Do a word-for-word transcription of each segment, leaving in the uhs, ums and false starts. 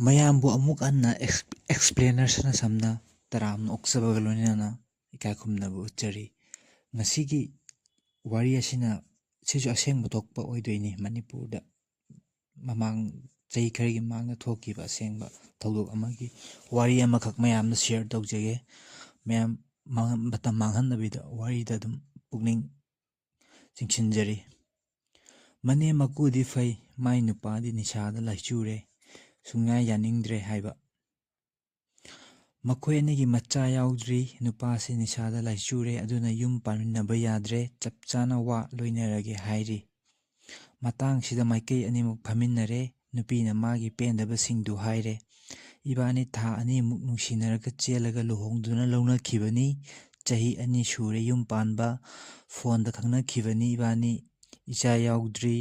ꯃꯌꯥꯝꯕꯨ ꯑꯃꯨꯛ ꯍꯟꯅ ꯑꯦꯛꯁ-, ꯑꯦꯛꯁꯄ꯭ꯂꯦꯅꯔ ꯁꯅꯥꯁꯝꯅ ꯇꯔꯥꯝꯅ ꯑꯣꯛꯆꯕꯒ ꯂꯣꯏꯅꯅ ꯏꯀꯥꯏ ꯈꯨꯝꯅꯕ ꯎꯠꯆꯔꯤ꯫ ꯉꯁꯤꯒꯤ ꯋꯥꯔꯤ ꯑꯁꯤꯅ, ꯁꯤꯁꯨ ꯑꯁꯦꯡꯕ ꯊꯣꯛꯄ ꯑꯣꯏꯗꯣꯏꯅꯤ꯫ ꯃꯅꯤꯄꯨꯔꯗ ꯃꯃꯥꯡ ꯆꯍꯤ ꯈꯔꯒꯤ ꯃꯃꯥꯡꯗ ꯊꯣꯛꯈꯤꯕ ꯑꯁꯦꯡꯕ ꯊꯧꯗꯣꯛ ꯑꯃꯒꯤ ꯋꯥꯔꯤ ꯑꯃꯈꯛ ꯃꯌꯥꯝꯗ ꯁꯤꯌꯔ ꯇꯧꯖꯒꯦ꯫ ꯃꯌꯥꯝ ꯃꯥꯡꯍꯟ-, ꯃꯇꯝ ꯃꯥꯡꯍꯟꯗꯕꯤꯗ ꯋꯥꯔꯤꯗ ꯑꯗꯨꯝ ꯄꯨꯛꯅꯤꯡ ꯆꯤꯡꯁꯤꯟꯖꯔꯤ꯫ ꯃꯅꯦꯝ ꯃꯀꯨꯗꯤ ꯐꯩ, ꯃꯥꯏ ꯅꯨꯄꯥꯗꯤ ꯅꯤꯁꯥꯗ ꯂꯥꯏꯆꯨꯔꯦ, ꯁꯨꯡꯌꯥ ꯌꯥꯅꯤꯡꯗ꯭ꯔꯦ ꯍꯥꯏꯕ꯫ ꯃꯈꯣꯏ ꯑꯅꯤꯒꯤ ꯃꯆꯥ ꯌꯥꯎꯗ꯭ꯔꯤ꯫ ꯅꯨꯄꯥꯁꯤ ꯅꯤꯁꯥꯗ ꯂꯥꯏꯆꯨꯔꯦ, ꯑꯗꯨꯅ ꯌꯨꯝ ꯄꯥꯟꯃꯤꯟꯅꯕ ꯌꯥꯗ꯭ꯔꯦ꯫ ꯆꯞ ꯆꯥꯅ ꯋꯥ ꯂꯣꯏꯅꯔꯒꯦ ꯍꯥꯏꯔꯤ꯫ ꯃꯇꯥꯡꯁꯤꯗ ꯃꯥꯏꯀꯩ ꯑꯅꯤꯃꯛ ꯐꯝꯃꯤꯟꯅꯔꯦ꯫ ꯅꯨꯄꯤꯅ ꯃꯥꯒꯤ ꯄꯦꯟꯗꯕꯁꯤꯡꯗꯨ ꯍꯥꯏꯔꯦ꯫ ꯏꯕꯥꯅꯤ ꯊꯥ ꯑꯅꯤꯃꯨꯛ ꯅꯨꯡꯁꯤꯅꯔꯒ ꯆꯦꯜꯂꯒ ꯂꯨꯍꯣꯡꯗꯨꯅ ꯂꯧꯅꯈꯤꯕꯅꯤ꯫ ꯆꯍꯤ ꯑꯅꯤ ꯁꯨꯔꯦ ꯌꯨꯝ ꯄꯥꯟꯕ꯫ ꯐꯣꯟꯗ ꯈꯪꯅꯈꯤꯕꯅꯤ ꯏꯕꯥꯅꯤ꯫ ꯏꯆꯥ ꯌꯥꯎꯗ꯭ꯔꯤ꯫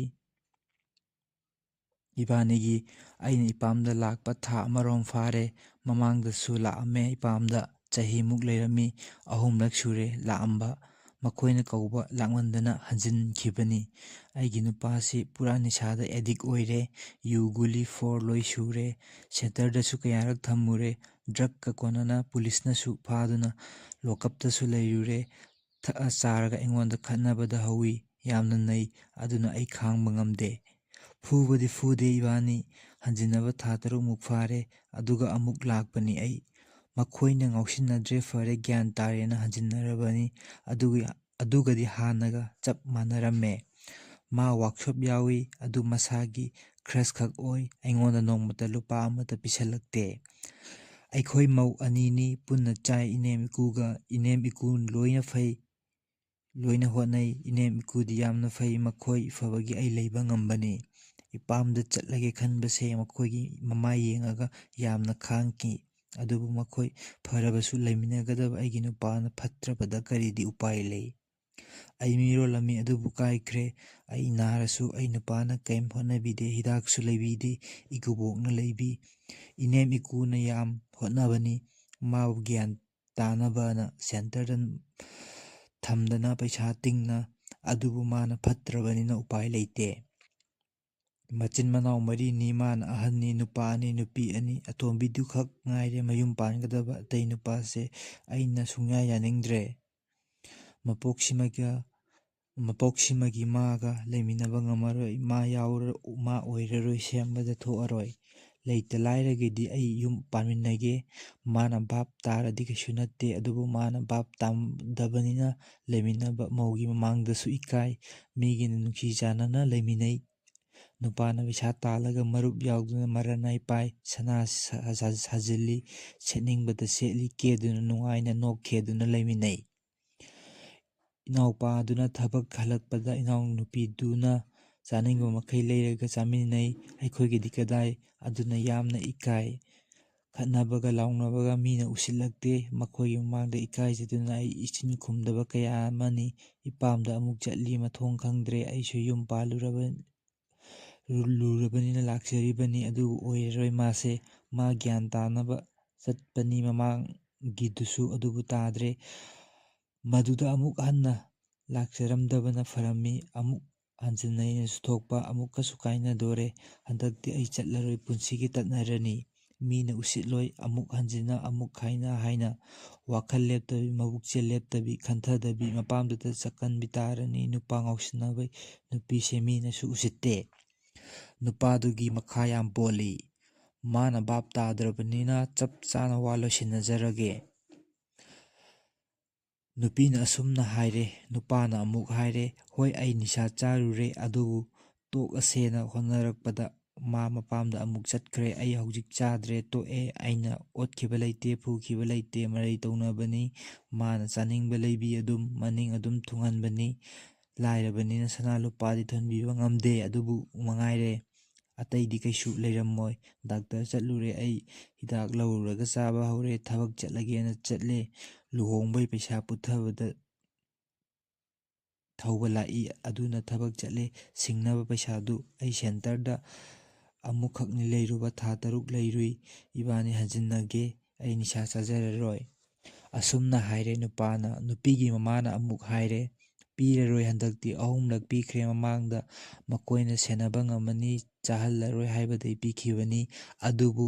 ꯏꯕꯥꯅꯤꯒꯤ ꯑꯩꯅ ꯏꯄꯥꯝꯗ ꯂꯥꯛꯄ ꯊꯥ ꯑꯃꯔꯣꯝ ꯐꯥꯔꯦ꯫ ꯃꯃꯥꯡꯗꯁꯨ ꯂꯥꯛꯑꯝꯃꯦ ꯏꯄꯥꯝꯗ꯫ ꯆꯍꯤꯃꯨꯛ ꯂꯩꯔꯝꯃꯤ꯫ ꯑꯍꯨꯝꯂꯛ ꯁꯨꯔꯦ ꯂꯥꯛꯑꯝꯕ꯫ ꯃꯈꯣꯏꯅ ꯀꯧꯕ ꯂꯥꯛꯃꯟꯗꯅ ꯍꯟꯖꯤꯟꯈꯤꯕꯅꯤ꯫ ꯑꯩꯒꯤ ꯅꯨꯄꯥꯁꯤ ꯄꯨꯔꯥ ꯅꯤꯁꯥꯗ ꯑꯦꯗꯤꯛ ꯑꯣꯏꯔꯦ꯫ ꯌꯨ ꯒꯨꯂꯤ ꯐꯣꯔ ꯂꯣꯏ ꯁꯨꯔꯦ꯫ ꯁꯦꯟꯇꯔꯗꯁꯨ ꯀꯌꯥꯔꯛ ꯊꯝꯃꯨꯔꯦ꯫ ꯗ꯭ꯔꯛꯀ ꯀꯣꯟꯅꯅ ꯄꯨꯂꯤꯁꯅꯁꯨ ꯐꯥꯗꯨꯅ ꯂꯣꯀꯞꯇꯁꯨ ꯂꯩꯔꯨꯔꯦ꯫ ꯊꯛꯑ ꯆꯥꯔꯒ ꯑꯩꯉꯣꯟꯗ ꯈꯠꯅꯕꯗ ꯍꯧꯏ꯫ ꯌꯥꯝꯅ ꯅꯩ꯫ ꯑꯗꯨꯅ ꯑꯩ ꯈꯥꯡꯕ ꯉꯝꯗꯦ꯫ ꯐꯨꯕꯗꯤ ꯐꯨꯗꯦ ꯏꯕꯥꯅꯤ꯫ ꯍꯟꯖꯤꯟꯅꯕ ꯊꯥ ꯇꯔꯨꯛꯃꯨꯛ ꯐꯥꯔꯦ꯫ ꯑꯗꯨꯒ ꯑꯃꯨꯛ ꯂꯥꯛꯄꯅꯤ ꯑꯩ꯫ ꯃꯈꯣꯏꯅ ꯉꯥꯎꯁꯤꯟꯅꯗ꯭ꯔꯦ, ꯐꯔꯦ, ꯒ꯭ꯌꯥꯟ ꯇꯥꯔꯦꯅ ꯍꯟꯖꯤꯟꯅꯔꯕꯅꯤ꯫ ꯑꯗꯨꯒꯤ, ꯑꯗꯨꯒꯗꯤ ꯍꯥꯟꯅꯒ ꯆꯞ ꯃꯥꯟꯅꯔꯝꯃꯦ꯫ ꯃꯥ ꯋꯥꯛꯁꯣꯞ ꯌꯥꯎꯏ, ꯑꯗꯨ ꯃꯁꯥꯒꯤ ꯈ꯭ꯔꯁꯈꯛ ꯑꯣꯏ꯫ ꯑꯩꯉꯣꯟꯗ ꯅꯣꯡꯃꯇ ꯂꯨꯄꯥ ꯑꯃꯠꯇ ꯄꯤꯁꯜꯂꯛꯇꯦ꯫ ꯑꯩꯈꯣꯏ ꯃꯧ ꯑꯅꯤꯅꯤ ꯄꯨꯟꯅ ꯆꯥꯏ, ꯏꯅꯦꯝ ꯏꯀꯨꯒ꯫ ꯏꯅꯦꯝ ꯏꯀꯨ ꯂꯣꯏꯅ ꯐꯩ, ꯂꯣꯏꯅ ꯍꯣꯠꯅꯩ꯫ ꯏꯅꯦꯝ ꯏꯀꯨꯗꯤ ꯌꯥꯝꯅ ꯐꯩ, ꯃꯈꯣꯏ ꯐꯕꯒꯤ ꯑꯩ ꯂꯩꯕ ꯉꯝꯕꯅꯤ꯫ ꯏꯄꯥꯝꯗ ꯆꯠꯂꯒꯦ ꯈꯟꯕꯁꯦ ꯃꯈꯣꯏꯒꯤ ꯃꯃꯥꯏ ꯌꯦꯡꯉꯒ ꯌꯥꯝꯅ ꯈꯥꯡꯈꯤ꯫ ꯑꯗꯨꯕꯨ ꯃꯈꯣꯏ ꯐꯔꯕꯁꯨ ꯂꯩꯃꯤꯟꯅꯒꯗꯕ ꯑꯩꯒꯤ ꯅꯨꯄꯥꯅ ꯐꯠꯇ꯭ꯔꯕꯗ ꯀꯔꯤꯗꯤ ꯎꯄꯥꯏ ꯂꯩ? ꯑꯩ ꯃꯤꯔꯣꯜ ꯑꯃꯤ ꯑꯗꯨꯕꯨ ꯀꯥꯏꯈ꯭ꯔꯦ꯫ ꯑꯩ ꯅꯥꯔꯁꯨ ꯑꯩ ꯅꯨꯄꯥꯅ ꯀꯔꯤꯝ ꯍꯣꯠꯅꯕꯤꯗꯦ, ꯍꯤꯗꯥꯛꯁꯨ ꯂꯩꯕꯤꯗꯦ, ꯏꯀꯨꯕꯣꯛꯅ ꯂꯩꯕꯤ꯫ ꯏꯅꯦꯝ ꯏꯀꯨꯅ ꯌꯥꯝ ꯍꯣꯠꯅꯕꯅꯤ꯫ ꯃꯥꯕꯨ ꯒ꯭ꯌꯥꯟ ꯇꯥꯅꯕꯅ ꯁꯦꯟꯇꯔꯗ ꯊꯝꯗꯅ ꯄꯩꯁꯥ ꯇꯤꯡꯅ, ꯑꯗꯨꯕꯨ ꯃꯥꯅ ꯐꯠꯇ꯭ꯔꯕꯅꯤꯅ ꯎꯄꯥꯏ ꯂꯩꯇꯦ꯫ ꯃꯆꯤꯟ ꯃꯅꯥꯎ ꯃꯔꯤꯅꯤ, ꯃꯥꯅ ꯑꯍꯟꯅꯤ, ꯅꯨꯄꯥ ꯑꯅꯤ, ꯅꯨꯄꯤ ꯑꯅꯤ꯫ ꯑꯇꯣꯝꯕꯤꯗꯨ ꯈꯛ ꯉꯥꯏꯔꯦ ꯃꯌꯨꯝ ꯄꯥꯟꯒꯗꯕ, ꯑꯇꯩ ꯅꯨꯄꯥꯁꯦ ꯑꯩꯅ ꯁꯨꯡꯌꯥ ꯌꯥꯅꯤꯡꯗ꯭ꯔꯦ꯫ ꯃꯄꯣꯛꯁꯤꯃꯒ ꯃꯄꯣꯛꯁꯤꯃꯒꯤ ꯃꯥꯒ ꯂꯩꯃꯤꯟꯅꯕ ꯉꯝꯃꯔꯣꯏ꯫ ꯃꯥ ꯌꯥꯎꯔ-, ꯃꯥ ꯑꯣꯏꯔꯔꯣꯏ, ꯁꯦꯝꯕꯗ ꯊꯣꯛꯑꯔꯣꯏ꯫ ꯂꯩꯇ ꯂꯥꯏꯔꯒꯤꯗꯤ ꯑꯩ ꯌꯨꯝ ꯄꯥꯟꯃꯤꯟꯅꯒꯦ꯫ ꯃꯥꯅ ꯚꯥꯞ ꯇꯥꯔꯗꯤ ꯀꯩꯁꯨ ꯅꯠꯇꯦ, ꯑꯗꯨꯕꯨ ꯃꯥꯅ ꯚꯥꯞ ꯇꯥꯗꯕꯅꯤꯅ ꯂꯩꯃꯤꯟꯅꯕ ꯃꯧꯒꯤ ꯃꯃꯥꯡꯗꯁꯨ ꯏꯀꯥꯏ꯫ ꯃꯤꯒꯤꯅ ꯅꯨꯡꯁꯤ ꯆꯥꯟꯅꯅ ꯂꯩꯃꯤꯟꯅꯩ꯫ ꯅꯨꯄꯥꯅ ꯄꯩꯁꯥ ꯇꯥꯜꯂꯒ ꯃꯔꯨꯞ ꯌꯥꯎꯗꯨꯅ ꯃꯔꯅꯥꯏ ꯄꯥꯏ, ꯁꯅꯥ ꯁꯥ-, ꯁꯥ-, ꯁꯥꯖꯤꯜꯂꯤ, ꯁꯦꯠꯅꯤꯡꯕꯗ ꯁꯦꯠꯂꯤ, ꯀꯦꯗꯨꯅ ꯅꯨꯡꯉꯥꯏꯅ ꯅꯣꯛꯈꯦꯗꯨꯅ ꯂꯩꯃꯤꯟꯅꯩ꯫ ꯏꯅꯥꯎꯄꯥꯗꯨꯅ ꯊꯕꯛ ꯍꯜꯂꯛꯄꯗ ꯏꯅꯥꯎꯅꯨꯄꯤꯗꯨꯅ ꯆꯥꯅꯤꯡꯕ ꯃꯈꯩ ꯂꯩꯔꯒ ꯆꯥꯃꯤꯟꯅꯩ꯫ ꯑꯩꯈꯣꯏꯒꯤꯗꯤ ꯀꯗꯥꯏ? ꯑꯗꯨꯅ ꯌꯥꯝꯅ ꯏꯀꯥꯏ꯫ ꯈꯠꯅꯕꯒ ꯂꯥꯎꯅꯕꯒ ꯃꯤꯅ ꯎꯁꯤꯜꯂꯛꯇꯦ꯫ ꯃꯈꯣꯏꯒꯤ ꯃꯃꯥꯡꯗ ꯏꯀꯥꯏꯖꯗꯨꯅ ꯑꯩ ꯏꯆꯤꯟ ꯈꯨꯝꯗꯕ ꯀꯌꯥ ꯑꯃꯅꯤ꯫ ꯏꯄꯥꯝꯗ ꯑꯃꯨꯛ ꯆꯠꯂꯤ, ꯃꯊꯣꯡ ꯈꯪꯗ꯭ꯔꯦ꯫ ꯑꯩꯁꯨ ꯌꯨꯝ ꯄꯥꯜꯂꯨꯔꯕ-, ꯂꯨꯔꯕꯅꯤꯅ ꯂꯥꯛꯆꯔꯤꯕꯅꯤ, ꯑꯗꯨꯕꯨ ꯑꯣꯏꯔꯔꯣꯏ ꯃꯥꯁꯦ꯫ ꯃꯥ ꯒ꯭ꯌꯥꯟ ꯇꯥꯅꯕ ꯆꯠꯄꯅꯤ, ꯃꯃꯥꯡꯒꯤꯗꯨꯁꯨ ꯑꯗꯨꯕꯨ ꯇꯥꯗ꯭ꯔꯦ꯫ ꯃꯗꯨꯗ ꯑꯃꯨꯛ ꯍꯟꯅ ꯂꯥꯛꯆꯔꯝꯗꯕꯅ ꯐꯔꯝꯃꯤ꯫ ꯑꯃꯨꯛ ꯍꯟꯖꯤꯟꯅꯩꯅꯁꯨ ꯊꯣꯛꯄ, ꯑꯃꯨꯛꯀꯁꯨ ꯀꯥꯏꯅꯗꯣꯔꯦ꯫ ꯍꯟꯗꯛꯇꯤ ꯑꯩ ꯆꯠꯂꯔꯣꯏ, ꯄꯨꯟꯁꯤꯒꯤ ꯇꯠꯅꯔꯅꯤ꯫ ꯃꯤꯅ ꯎꯁꯤꯠꯂꯣꯏ꯫ ꯑꯃꯨꯛ ꯍꯟꯖꯤꯟꯅ, ꯑꯃꯨꯛ ꯈꯥꯏꯅ ꯍꯥꯏꯅ ꯋꯥꯈꯜ ꯂꯦꯞꯇꯕꯤ, ꯃꯕꯨꯛꯆꯦꯜ ꯂꯦꯞꯇꯕꯤ, ꯈꯟꯊꯗꯕꯤ, ꯃꯄꯥꯝꯗꯇ ꯆꯠꯀꯟꯕꯤ ꯇꯥꯔꯅꯤ꯫ ꯅꯨꯄꯥ ꯉꯥꯎꯁꯤꯟꯅꯕꯩ ꯅꯨꯄꯤꯁꯦ ꯃꯤꯅꯁꯨ ꯎꯁꯤꯠꯇꯦ꯫ ꯅꯨꯄꯥꯗꯨꯒꯤ ꯃꯈꯥ ꯌꯥꯝ ꯄꯣꯜꯂꯤ꯫ ꯃꯥꯅ ꯚꯥꯞ ꯇꯥꯗ꯭ꯔꯕꯅꯤꯅ ꯆꯞ ꯆꯥꯅ ꯋꯥ ꯂꯣꯏꯁꯤꯟꯅꯖꯔꯒꯦ꯫ ꯅꯨꯄꯤꯅ ꯑꯁꯨꯝꯅ ꯍꯥꯏꯔꯦ, ꯅꯨꯄꯥꯅ ꯑꯃꯨꯛ ꯍꯥꯏꯔꯦ, "ꯍꯣꯏ, ꯑꯩ ꯅꯤꯁꯥ ꯆꯥꯔꯨꯔꯦ, ꯑꯗꯨꯕꯨ ꯇꯣꯛꯑꯁꯦꯅ ꯍꯣꯠꯅꯔꯛꯄꯗ ꯃꯥ ꯃꯄꯥꯝꯗ ꯑꯃꯨꯛ ꯆꯠꯈ꯭ꯔꯦ꯫ ꯑꯩ ꯍꯧꯖꯤꯛ ꯆꯥꯗ꯭ꯔꯦ, ꯇꯣꯛꯑꯦ꯫ ꯑꯩꯅ ꯑꯣꯠꯈꯤꯕ ꯂꯩꯇꯦ, ꯐꯨꯈꯤꯕ ꯂꯩꯇꯦ, ꯃꯔꯩ ꯇꯧꯅꯕꯅꯤ꯫ ꯃꯥꯅ ꯆꯥꯅꯤꯡꯕ ꯂꯩꯕꯤ ꯑꯗꯨꯝ, ꯃꯅꯤꯡ ꯑꯗꯨꯝ ꯊꯨꯡꯍꯟꯕꯅꯤ꯫ ꯂꯥꯏꯔꯕꯅꯤꯅ ꯁꯅꯥ ꯂꯨꯄꯥꯗꯤ ꯊꯣꯟꯕꯤꯕ ꯉꯝꯗꯦ, ꯑꯗꯨꯕꯨ ꯃꯉꯥꯏꯔꯦ꯫ ꯑꯇꯩꯗꯤ ꯀꯩꯁꯨ ꯂꯩꯔꯝꯃꯣꯏ꯫ ꯗꯥꯛꯇꯔ ꯆꯠꯂꯨꯔꯦ ꯑꯩ, ꯍꯤꯗꯥꯛ ꯂꯧꯔꯨꯔꯒ ꯆꯥꯕ ꯍꯧꯔꯦ, ꯊꯕꯛ ꯆꯠꯂꯒꯦꯅ ꯆꯠꯂꯦ꯫ ꯂꯨꯍꯣꯡꯕꯩ ꯄꯩꯁꯥ ꯄꯨꯊꯕꯗ ꯊꯧꯕ ꯂꯥꯛꯏ, ꯑꯗꯨꯅ ꯊꯕꯛ ꯆꯠꯂꯦ꯫ ꯁꯤꯡꯅꯕ ꯄꯩꯁꯥꯗꯨ ꯑꯩ ꯁꯦꯟꯇꯔꯗ ꯑꯃꯨꯛꯈꯛꯅꯤ ꯂꯩꯔꯨꯕ, ꯊꯥ ꯇꯔꯨꯛ ꯂꯩꯔꯨꯏ꯫ ꯏꯕꯥꯅꯤ ꯍꯟꯖꯤꯟꯅꯒꯦ, ꯑꯩ ꯅꯤꯁꯥ ꯆꯥꯖꯔꯔꯣꯏ"꯫ ꯑꯁꯨꯝꯅ ꯍꯥꯏꯔꯦ ꯅꯨꯄꯥꯅ꯫ ꯅꯨꯄꯤꯒꯤ ꯃꯃꯥꯅ ꯑꯃꯨꯛ ꯍꯥꯏꯔꯦ, ꯄꯤꯔꯔꯣꯏ, ꯍꯟꯗꯛꯇꯤ ꯑꯍꯨꯝꯂꯛ ꯄꯤꯈ꯭ꯔꯦ꯫ ꯃꯃꯥꯡꯗ ꯃꯈꯣꯏꯅ ꯁꯦꯟꯅꯕ ꯉꯝꯃꯅꯤ, ꯆꯥꯍꯜꯂꯔꯣꯏ ꯍꯥꯏꯕꯗꯒꯤ ꯄꯤꯈꯤꯕꯅꯤ꯫ ꯑꯗꯨꯕꯨ